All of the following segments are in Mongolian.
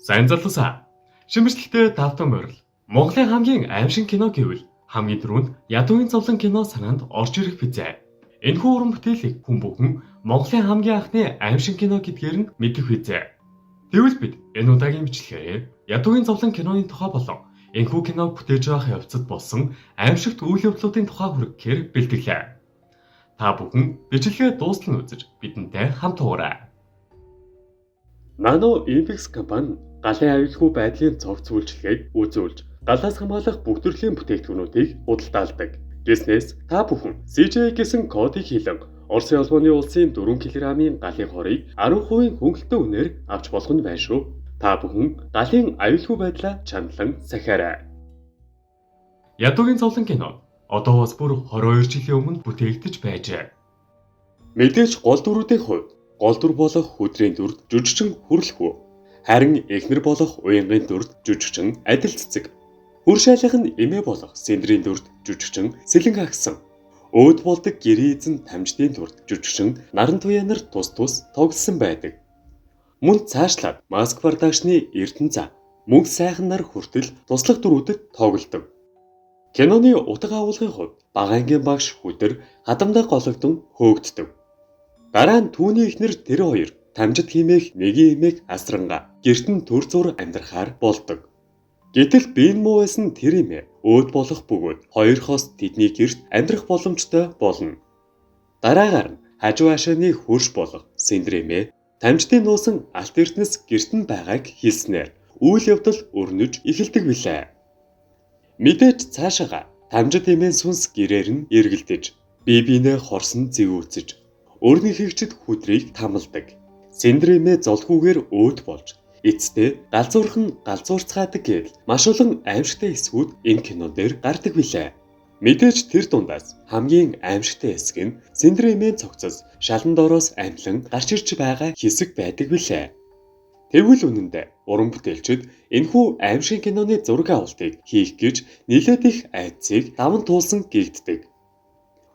Сайн залуусаа. Шимэшлэгтэй тавтан морил. Монголын хамгийн аимшиг кино гэвэл хамгийн түрүүнд Ядуугийн зовлон кино санаанд орж ирэх бизээ. Энэхүү уран бүтээлийг хүн бүхэн Монголын хамгийн анхны аимшиг кино гэдгээр нь мэдэх бизээ. Тэгвэл бид энэ удаагийн бичлэгээр Ядуугийн зовлон киноны тухай болон энэхүү киног бүтээж байх явцад болсон аимшигт үйл явдлуудын тухай хүргэхээр бэлтгэлээ. Та бүхэн бичлэгээ дуустал нь үзэж бидэнтэй хамт уурай. Nano Impex компани галын аюулгүй байдлын цогц үйлчилгээг үзүүлж, галаас хамгаалах бүх төрлийн бүтээгдэхүүнүүдийг худалдаалдаг. Гэснээс та бүхэн CJ гэсэн кодыг хийлэн Оросын холбооны улсын 4 кг-ийн галын хорыг 10% хөнгөлөлттэй үнээр авч болох нь байна шүү. Та бүхэн галын аюулгүй байдлаа чандлан сахиарай. Ядуугийн зовлон кино одоо бас бүр 22 жилийн өмнө бүтээгдэж байжээ. Мэдээж гол дүрүүдийн хувьд гол дүр болох хүдрийн дүрд жүжигчин хүрлэхүү. Харин эхнэр болох уянгийн дүрд жүжигчин адил цэцэг. Хүр шайлах нь эмээ болох сэндрийн дүрд жүжигчин сэлэн агсан. Өөд болдог гэрээ эзэн тамждын дүрд жүжигчин наран туяанар тус тус тоглосон байдаг. Мөн цаашлаад Маск Продакшны Эрдэнэ за мөнх сайхан нар хүртэл туслах дүрүүдэд тоглодог. Киноны утга агуулгын хувьд бага ангийн багш хүдэр хадамдаа гологдон хөөгддөг. Дараа нь түүний эхнэр тэр хоёр тамжид химээх нэгэн эмээх асранга гэрт нь төр зур амьдрахаар болдог. Гэтэл бие нь муу байсан тэр эмээ өөд болох бөгөөд хоёр хос тэдний гэрт амьдрах боломжтой болно. Дараагаар нь хажуу ашааны хөрш болох сэндэр эмээ тамжидын нуусан алт эрдэнэс гэрт нь байгааг хэлснээр үйл явдал өрнөж эхэлдэг билээ. Мэдээж цаашаага тамжид эмээн сүнс гэрээр нь эргэлдэж бие биенээ хорсон зэвүүцэж өрнөхөгчд хүдрийг тамалдаг. Сэндэр эмээ золгүйгээр өөд болж эцэстээ галзуурхан галзуурцгаадаг гэдэл маш олон аимшигтай хэсгүүд энэ кинон дээр гардаг билээ. Мэдээж тэр дундаас хамгийн аимшигтай хэсэг нь сэндэр эмээн цогцос шалан доороос амьлан гарч ирж байгаа хэсэг байдаг билээ. Тэгвэл үнэндээ уран бүтээлчид энэхүү аимшиг киноны зураг авалтыг хийх гэж нэлээд их айдсыг даван туулсан гэгддэг.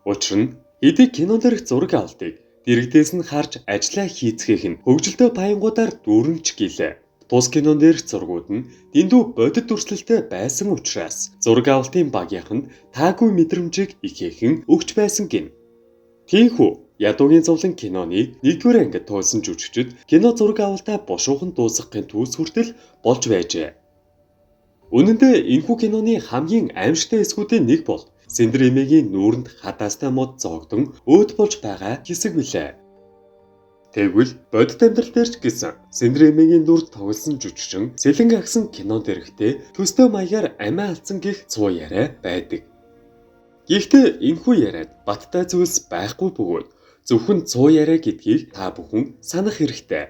Учир нь хэдий кинон дээрх зураг авалтыг дэрэгдээс нь харж ажлаа хийцгээх нь хөгжилтэй паянгуудаар дүүрэнч гэлээ. Тус кинон дээрх зургууд нь дэндүү бодит дүрслэлтэй байсан учраас зураг авалтын багийнханд таагүй мэдрэмжийг ихээхэн өгч байсан гин. Тийхүү Ядуугийн зовлон киноны 1-р ангид туулсан жүжигчид кино зураг авалтаа бушуухан дуусгахын түүс хүртэл болж байжээ. Үнэн дээр энэхүү киноны хамгийн аимшигтай хэсгүүдийн нэг бол Сэндэр эмээгийн нүүрэнд хадаастай мод зоогдон өөд болж байгаа хэсэг билээ. Тэгвэл бодит амьдрал дээр ч гэсэн Сэндэр эмээгийн дүрд тоглосон жүжигчин Сэлэн агсан кинон дэрэгтээ төстэй маягаар амиа алдсан гэх цуу яриа байдаг. Гэхдээ энэхүү яриад баттай зүйлс байхгүй бөгөөд зөвхөн цуу яриа гэдгийг та бүхэн санах хэрэгтэй.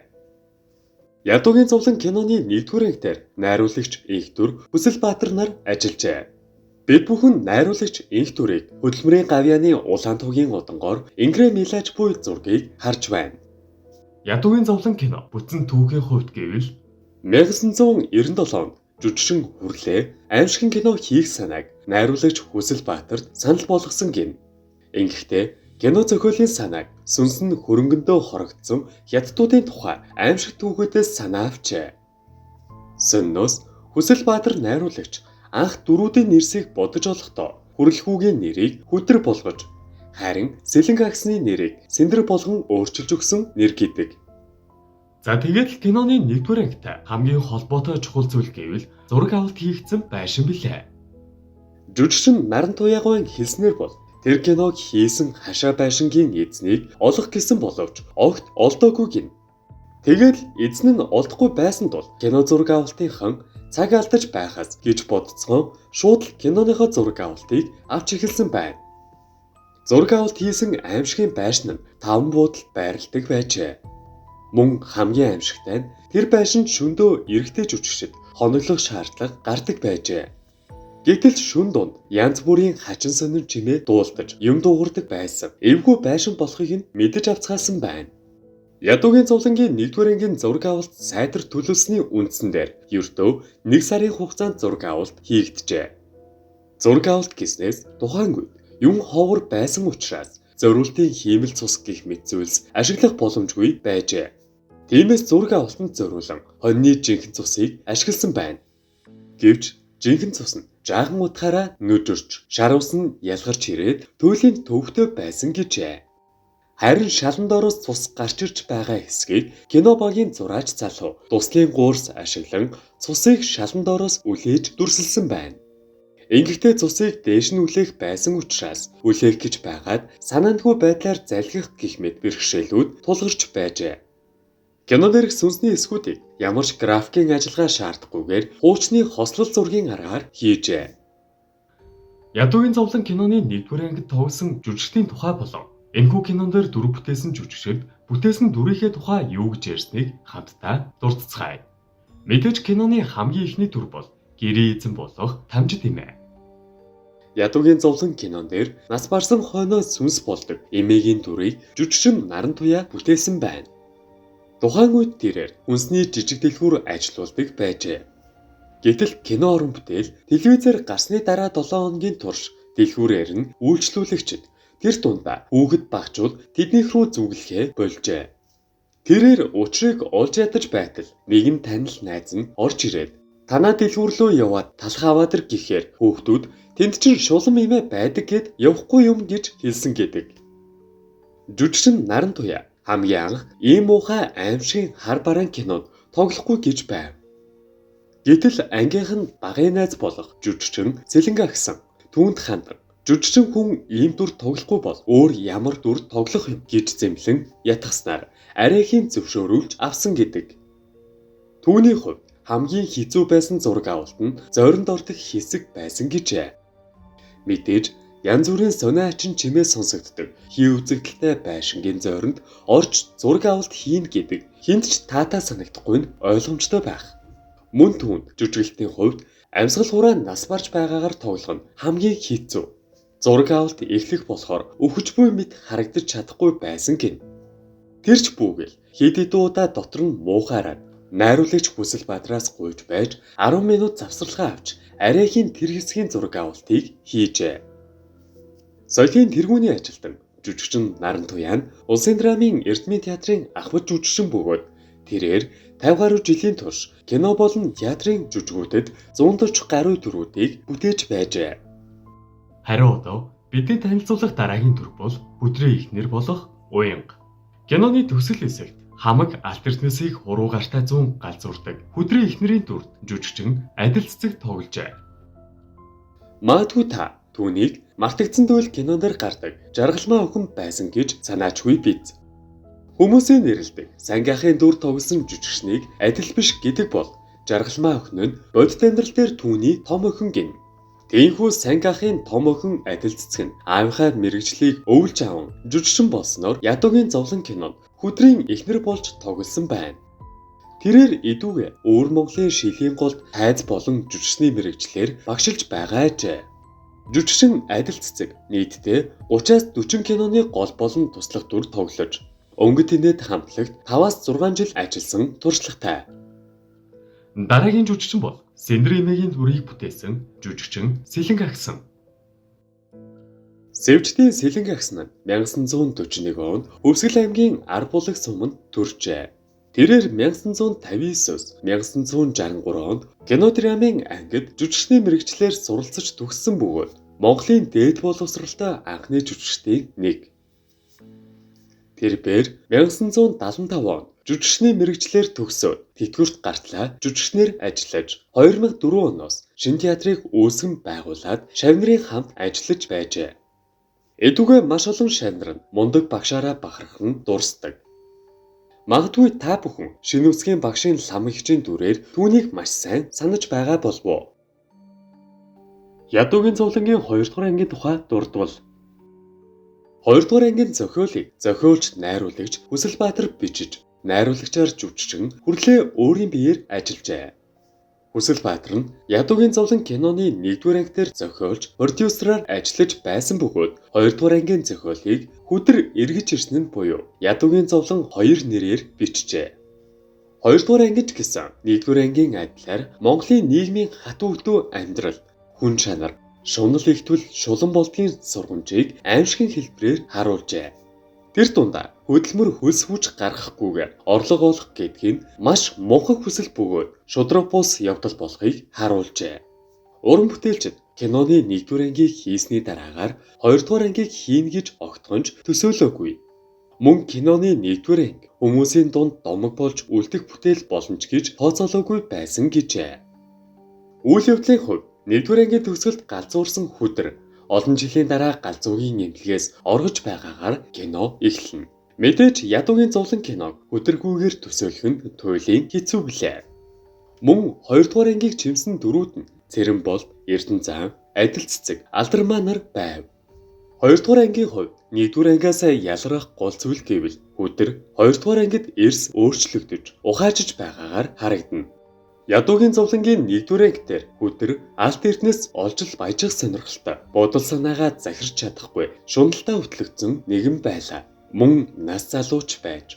Ядуугийн зовлон киноны 1-р анги дээр найруулагч инх дүр Хүсэл Баатар нар ажиллажээ. Бид бүхэн найруулагч инх дүрийг хөдөлмөрийн гавьяаны улаан тугийн удангоор Ингрэ Милаж буй зургийг харж байна. Ядуугийн зовлон кино бүтэн түүхийн хувьд гэвэл 1997 онд жүжигчин хүрлээ аимшигын кино хийх санааг найруулагч Хүсэл Баатарт санал болгосон гин. Ингэхдээ кино зохиолын санааг сүнс нь хөрөнгөндөө хорогдсон хятадуудын тухай аимшиг түүхүүдээс санаа авчээ. Сонноос Хүсэл Баатар найруулагч анх дүрүүдийн нэрсийг бодож олохдоо хүрлэхүүгийн нэрийг хүдэр болгож харин Сэлэнг агсны нэрийг сэндэр болгон өөрчилж өгсөн нэр гэдэг. За тэгээд л киноны 1-р ангитай хамгийн холбоотой чухал зүйл гэвэл зураг авалт хийгдсэн байшин билээ. Жүжигчин Наран Туяагаан хэлснээр бол тэр киног хийсэн хашаа байшингийн эзнийг олох гэсэн боловч огт олдоогүй гин. Тэгээд л эзэн нь олдохгүй байсан тул кино зураг авалтынхан цаг алдаж байхаас гэж бодцгон шууд л киноныхоо зураг авалтыг авч эхэлсэн байна. Зураг авалт хийсэн аимшигын байшин нь 5 буудалд байрладаг байжээ. Мөн хамгийн аимшигтай нь тэр байшинд шөндөө эрэгтэй жүжигчид хоноглох шаардлага гардаг байжээ. Гэтэл шөн дунд янз бүрийн хачин сонин чимээ дуулдаж юм дуугардаг байсан. Эвгүй байшин болохыг нь мэдэж авцгаасан байна. Ядуугийн зовлонгийн 1-р ангийн зураг авалт сайтар төлөвлөсний үндсэн дээр ердөө 1 сарын хугацаанд зураг авалт хийгджээ. Зураг авалт гэснээс тухайн үед юм ховор байсан учраас зориултын хиймэл цус гэх мэт зүйлс ашиглах боломжгүй байжээ. Тиймээс зураг авалтанд зориулан хоньны жинхэнэ цусыг ашигласан байна. Гэвч жинхэнэ цус нь жаахан утгаараа нүдэрч, шар ус нь ялгарч ирээд туйлын төвөгтэй байсан гэжээ. Харин шалан доороос цус гарч ирж байгаа хэсгийг кино багийн зураач залуу туслын гуурс ашиглан цусыг шалан доороос үлээж дүрсэлсэн байна. Ингэхдээ цусыг дээш нь үлээх байсан учраас үлээх гэж байгаад санаандгүй байдлаар залгих гэх мэт бэрхшээлүүд тулгарч байжээ. Кино дээрх сүнсний эсгүүдийг ямар ч графикийн ажиллагаа шаардахгүйгээр хуучны хослол зургийн аргаар хийжээ. Ядуугийн зовлон киноны 1-р ангид тоглосон жүжигчдийн тухай болон энэхүү кинон дээр дүр бүтээсэн жүжигчид бүтээсэн дүрийнхээ тухай юу гэж ярьсныг хамтдаа дурдцгаая. Мэдээж киноны хамгийн эхний дүр бол гэрээ эзэн болох Тамжид эмээ. Ядуугийн зовлон кинон дээр нас барсан хойноо сүнс болдог эмээгийн дүрийг жүжигчин Нарантуяа бүтээсэн байна. Тухайн үед тэрээр хүнсний жижиг дэлгүүр ажилуулдаг байжээ. Гэтэл кино орон бүтээл телевизээр гарсны дараа 7 хоногийн турш дэлгүүрээр нь үйлчлүүлэгчид тэр дундаа хүүхэд багчууд тэднийх рүү зүглэхээ болжээ. Тэрээр учрыг олж ядаж байтал нэгэн танил найз нь орж ирээд танаа дэлгүүр рүү яваад талх аваад ир гэхээр хүүхдүүд тэнд чинь шулам эмээ байдаг гэд явахгүй юм гэж хэлсэн гэдэг. Жүжигчин Нарантуяа хамгийн анх ийм муухай аимшигын хар бараан кинонд тоглохгүй гэж байв. Гэтэл ангийнх нь багын найз болох жүжигчин Сэлэнгэ агсан түүнд хандан жүжигчин хүн ийм дүр тоглохгүй бол өөр ямар дүр тоглох юм гэж зэмлэн ятгахснаар арайхийн зөвшөөрүүлж авсан гэдэг. Түүний хувьд хамгийн хэцүү байсан зураг авалт нь зоринд ордог хэсэг байсан гэжээ. Мэдээж янз бүрийн сонио ачин чимээ сонсогддог хий үзэгдэлтэй байшингийн зоринд орж зураг авалт хийнэ гэдэг хэнд ч таатай санагдахгүй нь ойлгомжтой байх. Мөн түүнд жүжиглэлтийн хувьд амьсгал хураан нас барж байгаагаар тоглох нь хамгийн хэцүү. Зураг авалт эхлэх болохоор өвхөж буй мэт харагдаж чадахгүй байсан гин. Тэр ч бүүгэл хэд хэдэн удаа дотор нь муухайраад найруулагч Хүсэл Баатраас гуйж байж 10 минут завсарлагаа авч арайхийн тэр хэсгийн зураг авалтыг хийжээ. Соёлын тэргүүний ажилтан жүжигчин Нарантуяа нь Улсын драмын Эрдмийн театрын ахмад жүжигчин бөгөөд тэрээр 50 гаруй жилийн турш кино болон театрын жүжигүүдэд 140 гаруй дүрүүдийг бүтээж байжээ. Харин одоо бидний танилцуулах дараагийн дүр бол Хүдрийн эхнэр болох Уянга. Киноны төгсгөл хэсэгт хамаг алт эрдэнэсийг хуруу гартай зүүн галзуурдаг Хүдрийн эхнэрийн дүрд жүжигчин Адил Цэцэг тогложээ. Магадгүй та түүнийг мартагдсан туйл кинон дээр гардаг жаргалмаа охин байсан гэж санаачгүй биз. Хүмүүсийн нэрлэдэг Сангиахын дүр тоглосон жүжигчнийг адил биш гэдэг бол жаргалмаа охин нь бодит амьдрал дээр түүний том охин гин. Тиймээс Сангиахын том охин Адил Цэцэг нь аавынхаа мэргэжлийг өвлж аван жүжигчин болсноор Ядуугийн зовлон кинонд Хүдрийн эхнэр болж тоглосон байна. Тэрээр эдүүгээ өвөр Монголын шилийн голд тайз болон жүжигчний мэргэжлээр багшилж байгаа ажээ. Жүжигчин Адил Цэцэг нийтдээ 30-аас 40 киноны гол болон туслах дүр тоглож Өнгө тэнэд хамтлагт 5-6 жил ажилласан туршлагатай. Дараагийн жүжигчин бол Сэндэр эмээгийн дүрийг бүтээсэн жүжигчин Сэлэнгэ агсан. Сэвждийн Сэлэнгэ агсан нь 1941 онд Хөвсгөл аймгийн Арбулаг суманд төржээ. Тэрээр 1959-өөс 1963 онд кинодрамын ангид жүжигчний мэргэжлээр суралцаж төгссөн бөгөөд Монголын дээд боловсралтай анхны жүжигчдийн нэг. Тэрбээр 1975 онд жүжигчний мэргэжлээр төгсөөд тэтгэврт гартлаа жүжигчнэр ажиллаж 2004 оноос шинэ театрыг үүсгэн байгуулад шавь нарын хамт ажиллаж байжээ. Эдүгээ маш олон шавь нар нь мундаг багшаараа бахархан дурсдаг. Магадгүй та бүхэн шинэ үсгийн багшийн ламгчийн дүрээр түүнийг маш сайн санаж байгаа болов уу? Ядуугийн зовлонгийн 2 дугаар ангийн тухай дурдвал 2 дугаар ангийн зохиолыг зохиолч найруулагч Хүсэл Баатар бичиж найруулагчаар жүжигчин Хүрлээ өөрийн биеэр ажиллажээ. Хүсэл Баатар нь Ядуугийн зовлон киноны 1-р анги дээр зохиолч, продюсераар ажиллаж байсан бөгөөд 2-р ангийн зохиолыг Хүдэр эргэж ирсэн нь буюу Ядуугийн зовлон 2 нэрээр бичжээ. 2-р ангич гэсэн 1-р ангийн адилаар Монголын нийгмийн хатуу хөтөө амьдрал, хүн чанар, шунал ихтвэл шулан болдгийн сургамжийг аимшигын хэлбэрээр харуулжээ. Тэр дундаа хөдөлмөр хөлс хүч гаргахгүйгээр орлого олох гэдг нь маш мунхаг хүсэл бөгөөд шударга бус явдал болохыг харуулжээ. Уран бүтээлчид киноны 1-р ангийг хийсний дараагаар 2-р ангийг хийнэ гэж огтхонч төсөөлөөгүй. Мөн киноны 1-р анги хүмүүсийн дунд домог болж үлдэх бүтээл болно ч гэж тооцоолоогүй байсан гэжээ. Үйл явдлын хувьд 1-р ангийн төгсгөлд галзуурсан хүдэр олон жилийн дараа галзуугийн эмнэлгээс оргож байгаагаар кино эхэлнэ. Мэдээж ядуугийн зовлон киног хүдэргүйгээр төсөөлөх нь туйлын хэцүү билээ. Мөн 2-р ангийг чимсэн дөрүүд нь Цэрэнболд, Эрдэнэзан, Адил цэцэг, Алдармаа нар байв. 2-р ангийн хувьд 1-р ангиас ялгарах гол зүйл гэвэл хүдэр 2-р ангид эрс өөрчлөгдөж, ухаажиж байгаагаар харагдана. Ядуугийн зовлонгийн 1-р анги дээр хүдэр алт эрдэнэс олж л баяжих сонирхолтой, бодол санаагаа захирч чадахгүй, шуналдаа хөтлөгдсөн нэгэн байлаа. Мөн нас залууч байж.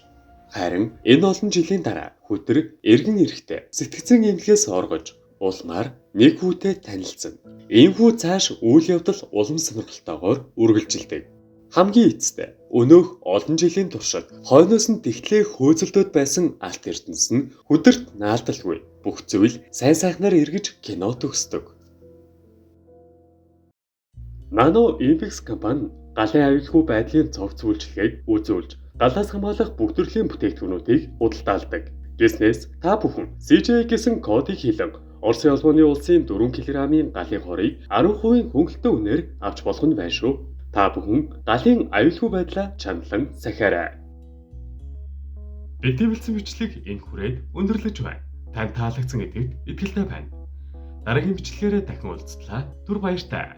Харин энэ олон жилийн дараа хүдэр эргэн ирэхдээ сэтгцэн эмнэлгээс оргож улмаар нэг хүүтэй танилцсан. Иймхүү цааш үйл явдал улам сонирхолтойгоор үргэлжилдэг. Хамгийн эцэст өнөөх олон жилийн туршид хойноос нь тэгтлээ хөөцөлдөд байсан алт эрдэнэс нь хүдэрт наалдалгүй бүх зүйл сайн сайхнаар эргэж кино төгсдөг. Nano Impex компани галын аюулгүй байдлын цогц үйлчилгээг үзүүлж галаас хамгаалах бүх төрлийн бүтээгдэхүүнүүдийг худалдаалдаг. Гэснээс та бүхэн CJ гэсэн кодыг хэлэн Оросын холбооны улсын 4 кг-ийн галын хорыг 10% хөнгөлөлттэй үнээр авч болох нь байна шүү. Та бүхэн галын аюулгүй байдлаа чаналан сахиарай. Бидний бэлдсэн бичлэг энэ хүрээд өндөрлөж байна. Танд таалагдсан гэдэгт итгэлтэй байна. Дараагийн бичлэгээрээ дахин уулзтлаа. Түр баяртай.